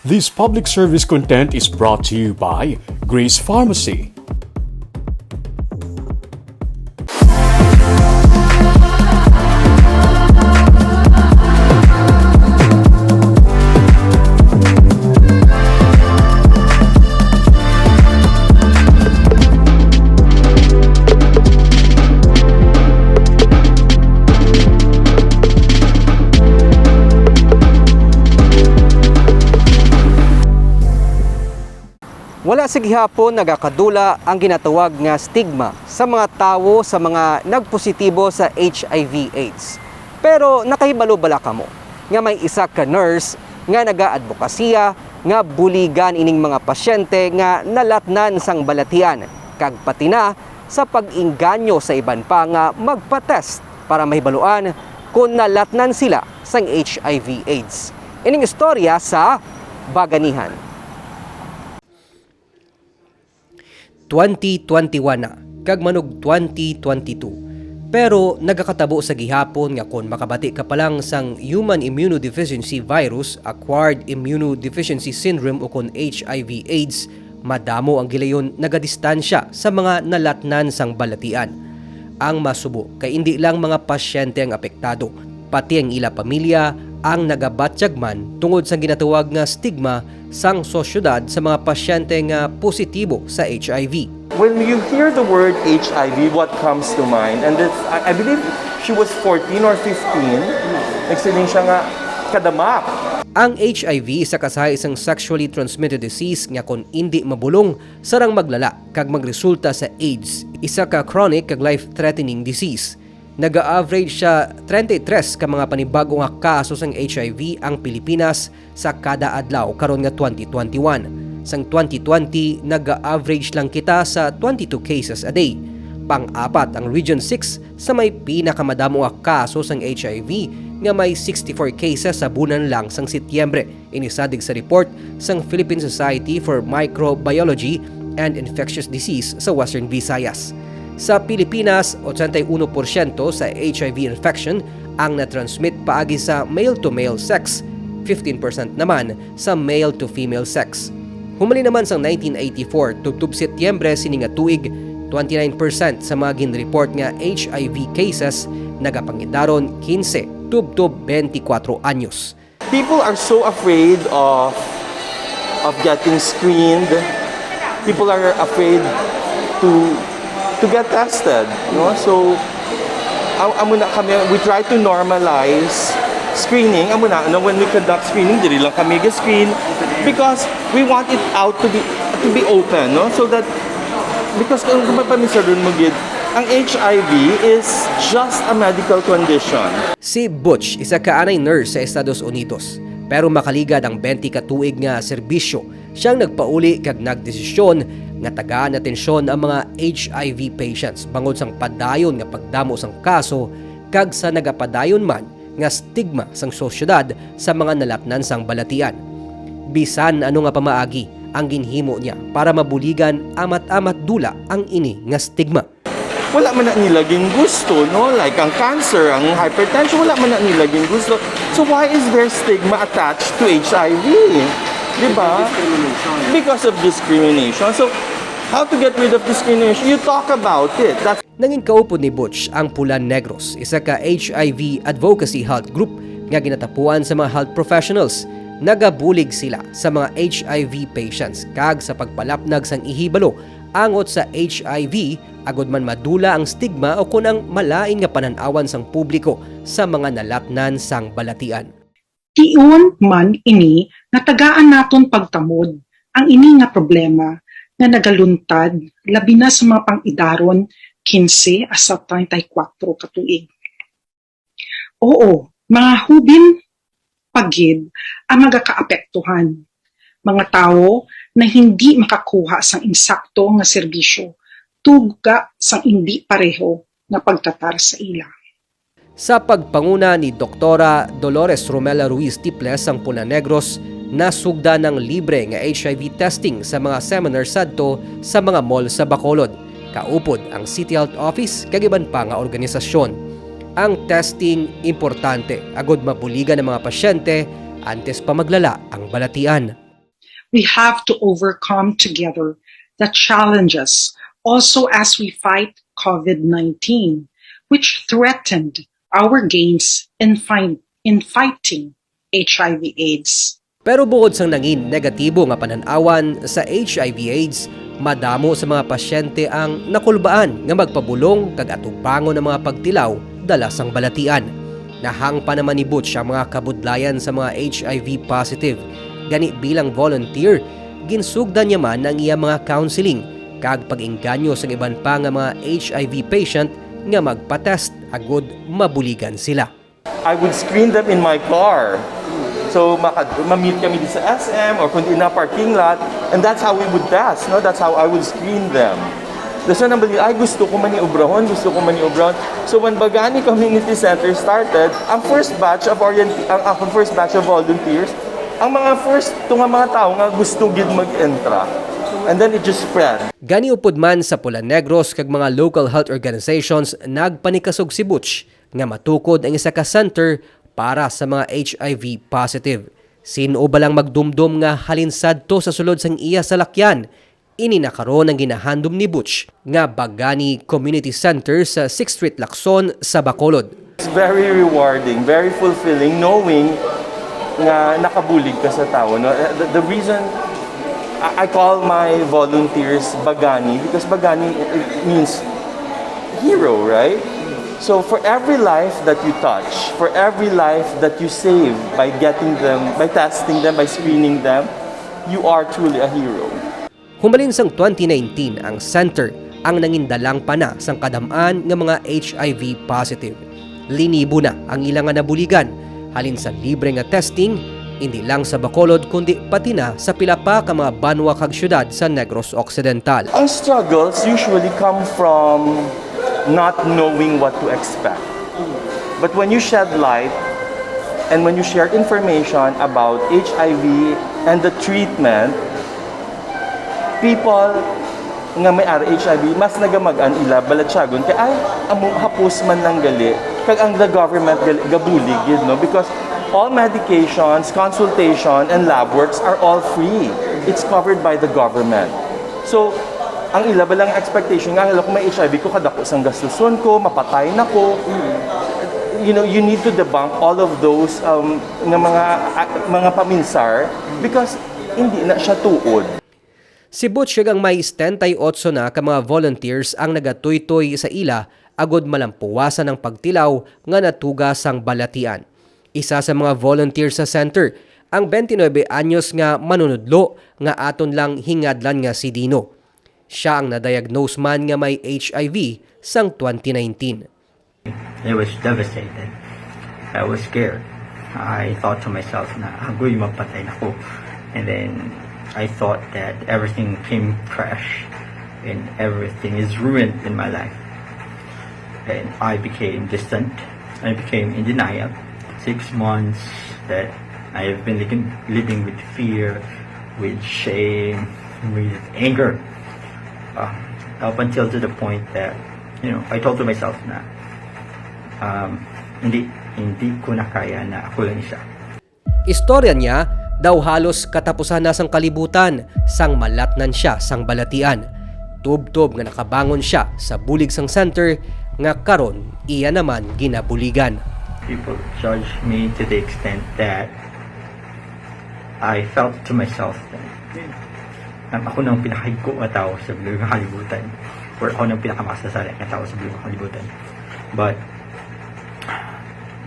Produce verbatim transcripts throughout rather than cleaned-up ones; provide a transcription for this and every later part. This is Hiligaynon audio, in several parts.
This public service content is brought to you by Grace Pharmacy. Wala sa gihapon nagakadula ang ginatawag nga stigma sa mga tawo sa mga nagpositibo sa H I V AIDS. Pero nakahibalo bala kamo nga may isa ka nurse nga nagaadbokasiya nga buligan ining mga pasyente nga nalatnan sang balatian, kag pati na sa pag-inganyo sa iban pa nga magpa-test para mahibaluan kon nalatnan sila sang H I V AIDS? Ining istorya sa Baganihan. Twenty twenty-one na, kag manug twenty twenty-two. Pero nagakatabo sa gihapon nga kon makabati ka pa lang sang human immunodeficiency virus, acquired immunodeficiency syndrome, o kon H I V AIDS, madamo ang gilayon nagadistansya sa mga nalatnan sang balatian. Ang masubo kay indi lang mga pasyente ang apektado, pati ang ila pamilya ang nagabatyag man tungod sa ginatawag nga stigma sang sosyedad sa mga pasyente nga positibo sa H I V. When you hear the word H I V, what comes to mind? And it's, I, I believe she was fourteen or fifteen. Nagsiling siya nga, "Kadamap." Ang H I V isa ka sahi sang sexually transmitted disease nga kon indi mabulong, sarang maglala kag magresulta sa AIDS, isa ka chronic kag life-threatening disease. Naga-average sa treinta y tres ka mga panibag-o nga kaso sang H I V ang Pilipinas sa kada adlaw karon nga twenty twenty-one. Sang twenty twenty, naga-average lang kita sa twenty-two cases a day. Pang-apat ang Region six sa may pinakamadamo nga kaso sang H I V, nga may sixty-four cases sa bulan lang sang Setyembre. Ini sadig sa report sang Philippine Society for Microbiology and Infectious Disease sa Western Visayas. Sa Pilipinas, ochenta y uno porsyento sa H I V infection ang na-transmit paagi sa male-to-male sex, fifteen percent naman sa male-to-female sex. Humalin naman sang nineteen eighty-four, tubtob Setyembre sini nga tuig, twenty-nine percent sa mga ginreport nga H I V cases nagapangidaron quince tubtob twenty-four anyos. People are so afraid of, of getting screened. People are afraid to, to get tested, no? So, a-, amo na kami, we try to normalize screening. Amo na, no, when we conduct screening, diri lang kami ga-screen because we want it out to be, to be open, no? So that, because kung mapamisaron mo gid, ang H I V is just a medical condition. Si Butch, isa ka anay nurse sa Estados Unidos, pero makaligad ang twenty ka tuig nga serbisyo, siyang nagpauli kag nagdesisyon nga tagaan atensyon ang mga H I V patients bangod sang padayon nga pagdamo sang kaso kag sa nagapadayon man nga stigma sang sosyedad sa mga nalatnan sang balatian. Bisan ano nga pamaagi ang ginhimo niya para mabuligan, amat-amat dula ang ini nga stigma. Wala man na nila gingusto, no? Like, ang cancer, ang hypertension, wala man na nila gingusto. So why is there stigma attached to H I V? Di ba? Discrimination. Because of discrimination. So, how to get rid of discrimination? You talk about it. That's Nangin kaupod ni Butch ang Pula Negros, isa ka H I V advocacy health group nga ginatapuan sa mga health professionals. Nagabulig sila sa mga H I V patients kag sa pagpalapnag sang ihibalo angot sa H I V, agod man madula ang stigma o kon ang malain nga panan-awan sang publiko sa mga nalatnan sang balatian. Tion man ini nga tagaan naton pagtamod ang ini nga problema nga nagaluntad, labi na sa mga pang-idaron quince hasta treinta y cuatro ka tuig. Oo, mga hubin pa gid ang magakaapektuhan. Mga tawo na hindi makakuha sang insakto nga serbisyo, tuga sang indi pareho nga pagtratar sa ila. Sa pagpanguna ni Doktora Dolores Romela Ruiz Tiples sang Pula Negros, nasugdan ang libre nga H I V testing sa mga seminar sadto sa mga mall sa Bacolod, kaupod ang City Health Office kag iban pa nga organisasyon. Ang testing importante agud mabuligan ang mga pasyente antes pa maglala ang balatian. We have to overcome together the challenges also as we fight COVID nineteen, which threatened our gains in, find, in fighting H I V AIDS. Pero bukod sang nangin negatibo nga panan-awan sa H I V AIDS, madamo sa mga pasyente ang nakulbaan nga magpabulong kag atubangon ang mga pagtilaw dala sang balatian. Nahangpan naman ni Butch ang mga kabudlayan sa mga H I V positive. Gani bilang volunteer, ginsugdan niya man ang iya mga counseling kag pag-inganyo sang iban pa nga mga H I V patient nga magpa-test agud mabuligan sila. I would screen them in my car. So, maka- ma-meet kami di sa S M or kundi na parking lot, and that's how we would test, no? That's how I would screen them. That's why nang bali, ay, gusto ko man ni obrahon, gusto ko man ni obrahon. So, when Bagani Community Center started, ang first batch of orient ang, ang first batch of volunteers, ang mga first to nga mga tao nga gusto gid mag-entra. And then it just spread. Gani upod man sa Pula Negros kag mga local health organizations, nagpanikasog si Butch nga matukod ang isa ka center para sa mga H I V positive. Sin-o ba lang magdumdom nga halin sadto sa sulod sang iya salakyan, ini na karon ang ginahandom ni Butch nga Bagani Community Center sa Sixth Street, Lacson sa Bacolod. It's very rewarding, very fulfilling knowing nga nakabulig ka sa tao. No? The, the reason I, I call my volunteers Bagani because Bagani it means hero, right? So for every life that you touch, for every life that you save by getting them, by testing them, by screening them, you are truly a hero. Humalin sang twenty nineteen, ang center ang nangindalang pana sang kadam-an nga mga H I V positive. Linibo na ang ila nga nabuligan halin sa libre nga testing, hindi lang sa Bacolod kundi pati na sa pila pa ka mga banwa kag syudad sa Negros Occidental. Ang struggles usually come from not knowing what to expect. But when you shed light and when you share information about H I V and the treatment, people nga may R H I V, mas nagamag-an ila balatyagon kay, ay, amo, hapos man lang gali. Kag ang the government gali, gabulig gid, no? Because all medications, consultation, and lab works are all free. It's covered by the government. So, ang ila ba lang expectation nga, hala, kung may H I V ko, kadako sang gastuson ko, mapatay na ko. You know, you need to debunk all of those um, nga mga ah, mga paminsar because hindi na siya tuod. Si Butch kag ang may setenta y otso na ka mga volunteers ang nagatuytoy sa ila agud malampuwasan ang pagtilaw nga natuga sang balatian. Isa sa mga volunteer sa center, ang twenty-nine anyos nga manunudlo nga aton lang hingadlan nga si Dino. Sia ang na-diagnose man nga may H I V sang twenty nineteen. I was devastated. I was scared. I thought to myself na agoy, mapatay na ko. And then I thought that everything came crash and everything is ruined in my life. And I became distant. I became in denial. Six months that I have been living, living with fear, with shame, with anger. Uh, up until to the point that, you know, I told to myself na um, hindi hindi ko na kaya na ako lang siya. Istorya niya daw halos katapusan na sang kalibutan sang malatnan sia sang balatian. Tubtob nga nakabangon sia sa bulig sang center nga karon iya naman ginabuligan. People judge me to the extent that I felt to myself that um, ako nang pinakahigko nga tao sa bilog nga kalibutan or ako nang pinakamasasali nga tao sa bilog nga kalibutan. But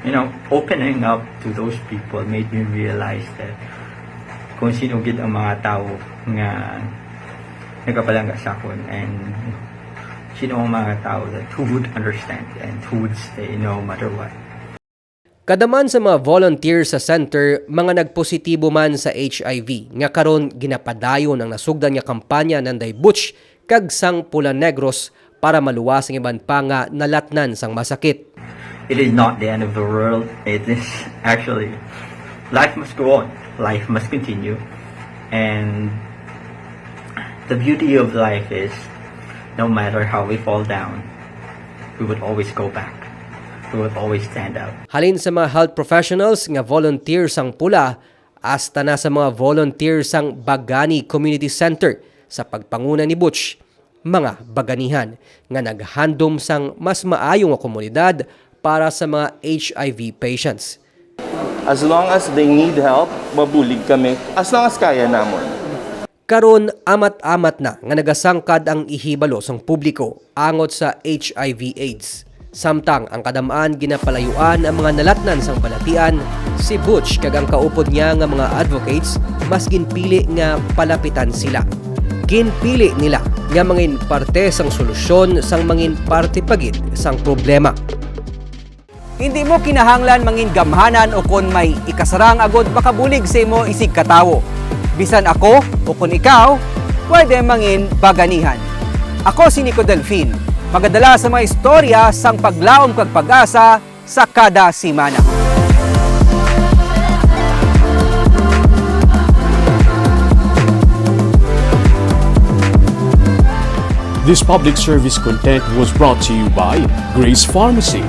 you know, opening up to those people made me realize that kung sino gid ang mga tao nga nagapalangga sa akon and sino ang mga tao that who would understand and who would stay no matter what. Kada man sa mga volunteer sa center, mga nagpositibo man sa H I V, nga karon ginapadayon ang nasugdan nga kampanya nanday Butch kag sang Pula Negros para maluwas ang iban pa nga nalatnan sang masakit. It is not the end of the world. It is actually, life must go on. Life must continue. And the beauty of life is, no matter how we fall down, we would always go back. We would always stand up. Halin sa mga health professionals nga volunteer sang Pula, hasta na sa mga volunteer sang Bagani Community Center sa pagpanguna ni Butch, mga Baganihan nga naghandom sang mas maayo nga komunidad para sa mga H I V patients. As long as they need help, mabulig kami. As long as kaya namon. Karon, amat-amat na nga nagasangkad ang ihibalo sang publiko angot sa H I V AIDS. Samtang ang kadam-an ginapalayuan ang mga nalatnan sang balatian, si Butch kag ang kaupod niya nga mga advocates mas ginpili nga palapitan sila. Ginpili nila nga mangin parte sang solusyon sang mangin parte pa gid sang problema. Hindi mo kinahanglan mangin gamhanan o kon may ikasarang agod makabulig sa imo isig ka tawo. Bisan ako o kon ikaw, pwede mangin baganihan. Ako si Nico Delfin, magadala sa mga istorya sang paglaom kag pag-asa sa kada semana. This public service content was brought to you by Grace Pharmacy,